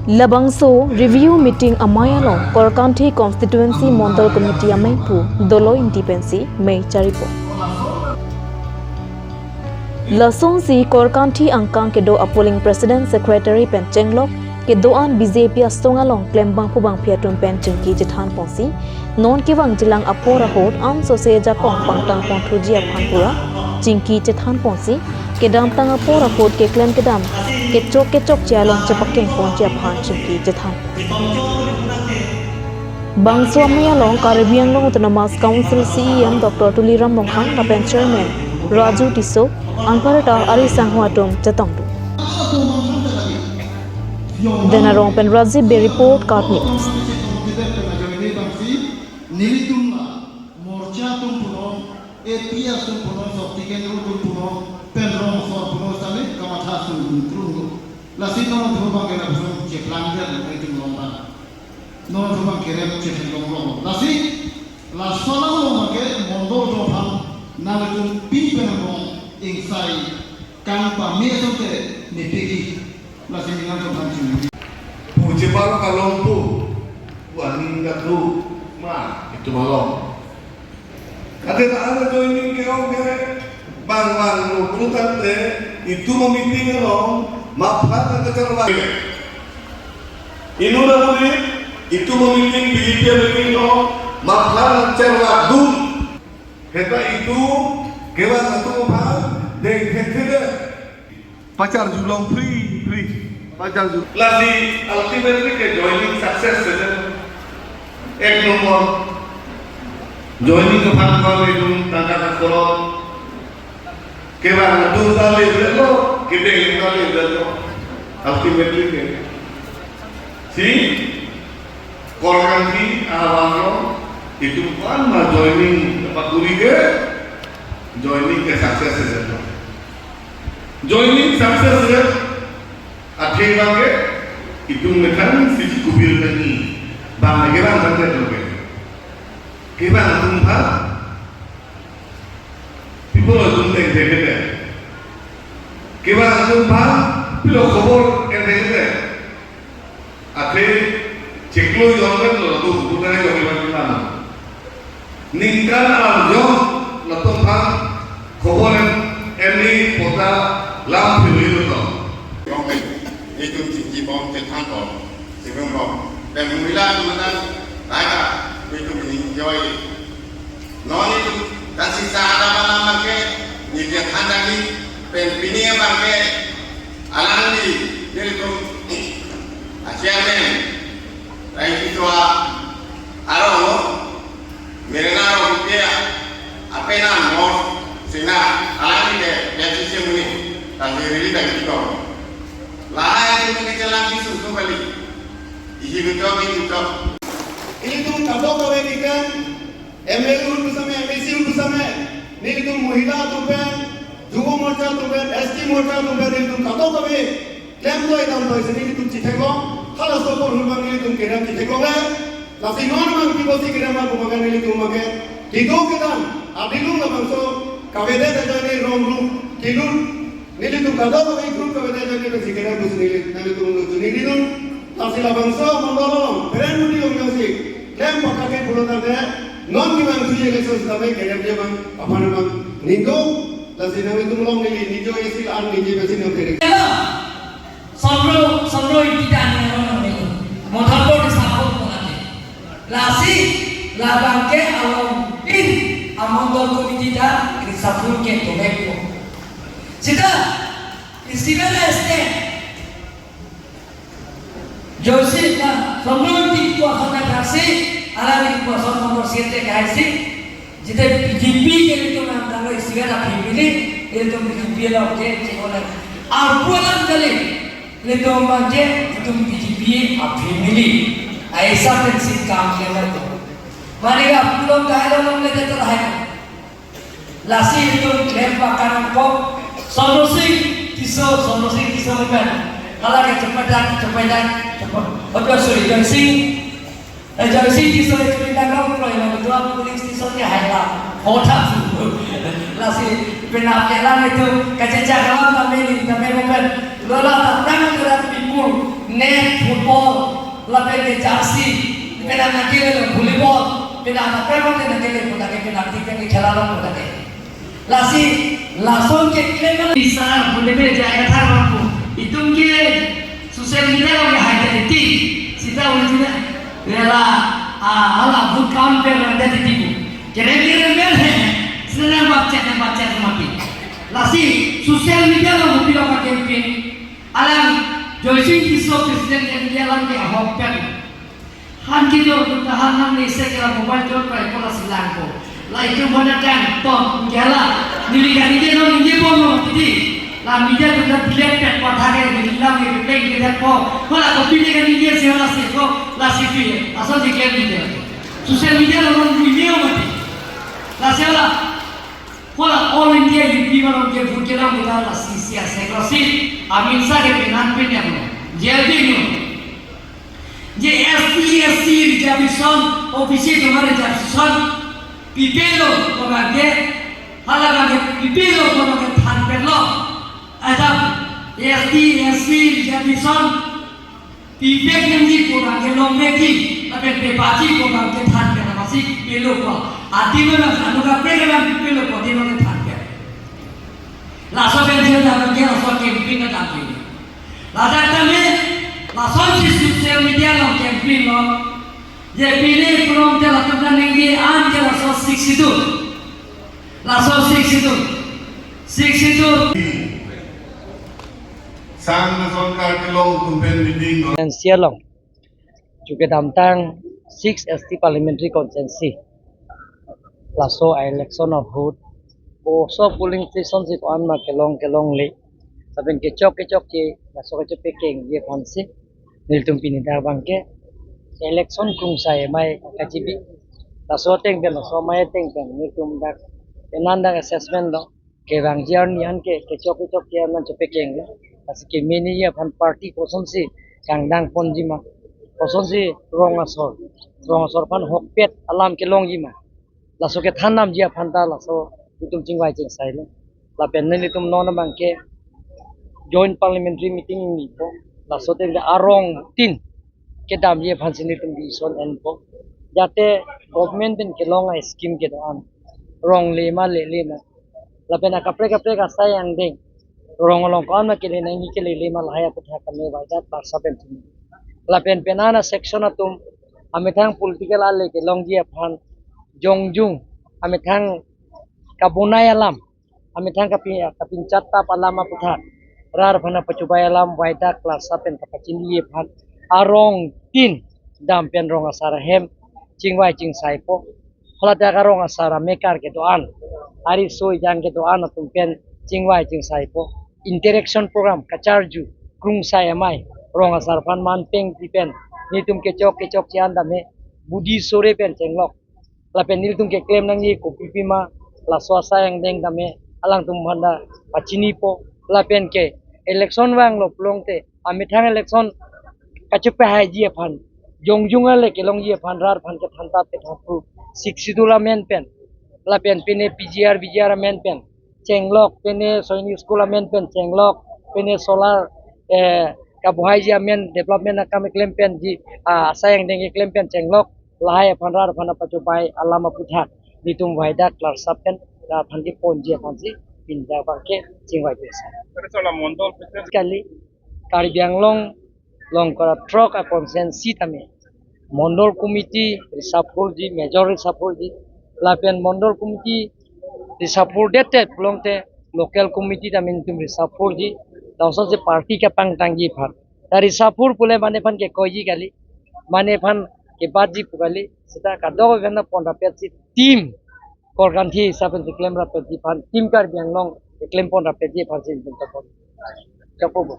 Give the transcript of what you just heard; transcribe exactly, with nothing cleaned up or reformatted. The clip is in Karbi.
Labangso review meeting amei along Korkanthi Constituency Mondol Committee ameipu Doloi Ingti pensi mei charipo. Lasonsi Korkanthi angkang kedo a polling president, secretary pen chenglok kedo-an B J P asong along klembangpo bangpi atum pen chingki chethanponsi non kevangjilang apor ahut ansose jakong pangtangponthuji aphan pura chingki chethanponsi kedamtang apor ahut keklem kedam kechok kechokche along chepakengponji aphan chingki chethan. Bangso amei along Karbi Anglong Autonomous Council C E M Doctor Tuliram Ronghang lapen Chairman Raju Tisso anparta ari sangho atum chetongdun. Denarong pen Rajiv Bey report, KAT News. Nelitum la morcha atum punon, A P S atum punon, Shakti Kendra atum punon, pen rong asor punon sitame kamatha atum punon. Lasi non atum abang ke lapuson cheplang dia nelitum along abang. Non atum abang kerem cheplang long long. Lasi lason along abang ke mondol atum aphan nelitum pin pen along ingsai kangpame asonte nepegi. Lasi nelitum aphan chingki. Pu chepar kalong pu. Pu aning dak lu ma itum along. Ante la-an ajoining ke-ong ke bang bang lo pulutangte itum a-meeting along maphan nangkacharlak. Inut amonit itum a-meeting, B J P a-meeting along maphan nangcharlakdun. Heta itum kevang atum aphan deng thekthedet. Pacharjulong free, free. Pacharju. Lasi ultimately ke joining success se. Ek number. Joining aphan kali dun tangka ta koror. Kevang atum ta le lo, kedeng ta le lo. Ultimately ke. Si, Korkanthi ahawang along itum ko-an ma joining pakuri ke, joining ke success se. Joining success rate athe abang ke itum methang siji kubir kani bang ke bang kan ke. Kevang atum aphan pilo atum deng thekthedet. Kevang atum aphan pilo khobor ke thekthedet. Athe chiklo jon pen lo tu buta jon pen pen. Ningkan arjong latum aphan khobor em emni pota lam philui lo to. Itum chingkibom chethanbom, chibom bom. Pen humila manang naika itum enjoy. Non itum kan sisa ada malam abang ke, neli chethan lagi, pen pini abang ke, alangli, nelitum a-chairman, Rai Kiswa, arong, Merena arong ke, apenam mo, sina, alangli ke, ya sisi muni, tadi rili tadi kita. Lahai itum ke chelang di susu kali. Ihi betok, ihi betok. Itum kadokave ke kan, M L A ahut pusitame, M A C ahut pusitame, nelitum mohila atum pen, Yuva Morcha atum pen, S T Morcha atum pen, nelitum kadokave klemdoi damdoi si nelitum chitheklong, halaso apor ahut abang nelitum kerem chitheklong le. Lasi non abang pibosi kerem abang abang nelitum abang ke, kedo kedam, adilung labangso, kavedet ajoine rong ru, kelun, nelitum kadokave group kavedet ajoine pensi kerem pusi neli, nelitum lo chuningri dun. Lasi labangso mondol along, peren mudi ong jongsi klem pakake pulotangte, non kevangthuji election sitame kerem abang, aphan abang ningdung. Lasi nanglitum along neli nijo isi an ningje pensi nang tere. Sonro, sonro ipita ni aro nang ningdung. Mothapur di saput ko lagi. Lasi, labang ke along pin amondol committee ta, ini saput ke tomek ko. Sita, isi bela este. Joseph na, sonro ti ko ason na taksi, ala ni ko ason nomor siete kahai si. Jite B J P ke nelitum nangtanglo isi bela family, nelitum B J P along ke, cek oleh. Apu alam kali, nelitum abang ke, nelitum B J P a-family. Aisa pensi kam ke nelitum. Mari apu along kahai along le teter hai. Lasi nelitum klem pakarang kok, Sonro Sing Tisso, Sonro Sing Tisso movement. Hala ke cepedak, cepedak, cepet. Oh, sorry, Joy Sing. Eh, Joy Sing Tisso itu kita kau kalau yang ketua polling station nya hai lah. Hotak tu. Lasi penap jalan itu kacecak kawan kami ni, kami movement. Lola tatang surat people, net, Ball, lapen ke jersey, penang nangkele lo volleyball, penang apa pemang ke nangkele kodak ke penang tik ke khela lo kodak ke. Lasi, lason ke klem bisa boleh be jaya thar mampu. Itum ke social media lo ke hai jadi ti. Sita original rela, ah, hala vote count pe lo jadi ti. Kerem kerem ber he. Senang bapcet, nang bapcet mati. Lasi, social media lo kopi lo ka campaign. Alang Joysing Tisso President ke dia alang ke ahok pen. Han kejor tu tahan nang ni se kela mobile jor pai kola silang ko. Lai tu mana kan ton gela. Nili kan ni non ni bono tidi. La media tu na bilet pet patha ke ni lang ni play ni ko. Kola kopi ni kan ni se wala se ko. Lasi pi. Asal di klem ni. Social media lo non video mati. Lasi wala. Kola All India U P malom ke vote kelang kita lasi sia sekrasi. Amin sa ke pinan pin ya. Jail di nu. Je S T, S C reservation, O B C tomar reservation, pipelo tomar ke, hala ke pipelo tomar ke than pelo. Ada S T, S C reservation, pipek nangji program ke longvekji, lapen pepaji program ke than pen amatsi pelo ko. Adi memang anu kaprek memang pelo ko, adi memang than pen. Laso pen sila ke laso campaign na than pen. Ladak tame, lasonsi social media along campaign lo. Je pine pulong te latum kaningje an ke laso sixty-two. Laso sixty-two. Sixty-two. Sang nason karkilong tumpen meeting lo. Constituency along. Chuke damtang six S T parliamentary constituency. Laso a-election ahut. Oso polling station si ko-an ma kelong kelongle. Lapen kechok kechokche, laso kechok pekengji aphansi. Nelitum pini dak abang ke. Election krungsai amei kachibi. Laso ateng pen, laso amei ateng pen. Nelitum dak. Penan dak assessment lo. Kevangji arni an ke, kechok kechokche an chepekeng lo. Lasi kemeni aphan party kosonsi kangdang ponji ma. Kosonsi rong asor. Rong asor aphan hokpet alam kelongji ma. Laso kethan damji aphan ta laso itum chingvai chingsai lo. Lapen nelitum non abang ke joint parliamentary meeting ni po. Laso ateng arong tin kedamji aphansi nelitum decision enpo. Jate government pen kelong a-scheme kedo-an. Rong le ma le le ma. Lapen akaprek kaprek asai angdeng. Rong along ko-an ma kele nangji kele le ma lahai aputhak kami waida klasa pen tumi. Lapen penan a-section atum amethang political ale kelongji aphan jongjung amethang kabonai alam. Amethang kapi-, kapinchat tap alam aputhak. Rar aphan kapachobai alam waida klasa pen kapachini aphan. Arong tin dam pen rong asar ahem. Chingvai chingsai po. Haladak arong asar amekar kedo-an. Ari soi jang kedo-an atum pen chingvai chingsai po. Interaction program kacharju. Krungsai amei. Rong asar aphan manpeng ti pen. Nelitum kechok kechokche an dam he. Budi sore pen chenglok. Lapen nelitum keklem nangji kopi pima laso asai angdeng dam he alangtum aphan ta pachini po lapen ke election vanglo pulote amethang election kachepahaiji aphan jongjung ale kelongji aphan rar aphan kethan tap kethan pru sixty-two amen pen lapen pine P G R V G R amen pen chenglok pine Sainik School amen pen chenglok pine solar eh kabuhaiji amen development akam keklem penji ah asai angdeng keklem pen chenglok lahai aphan rar aphan kapachobai alam aputhak nelitum waida klasa pen rar aphan keponji aphansi pini dak abang ke chingvai pesa. Terus sola mondol pesen. Kali Karbi Anglong Longkora throk a-constituency tame mondol committee reshuffle ji, major reshuffle ji, lapen mondol committee reshuffle det det pulote local committee tame nelitum reshuffle ji, langsung si party kapangtangji aphan. Ta reshuffle pule mane aphan kekoiji kali, mane aphan kebatji pu kali, seta kadokave aphan pon rapet si team Korkanthi hisap pen si klem rapetji aphan, team Karbi Anglong klem pon rapetji aphansi nelitum ta pon. Chapo bo.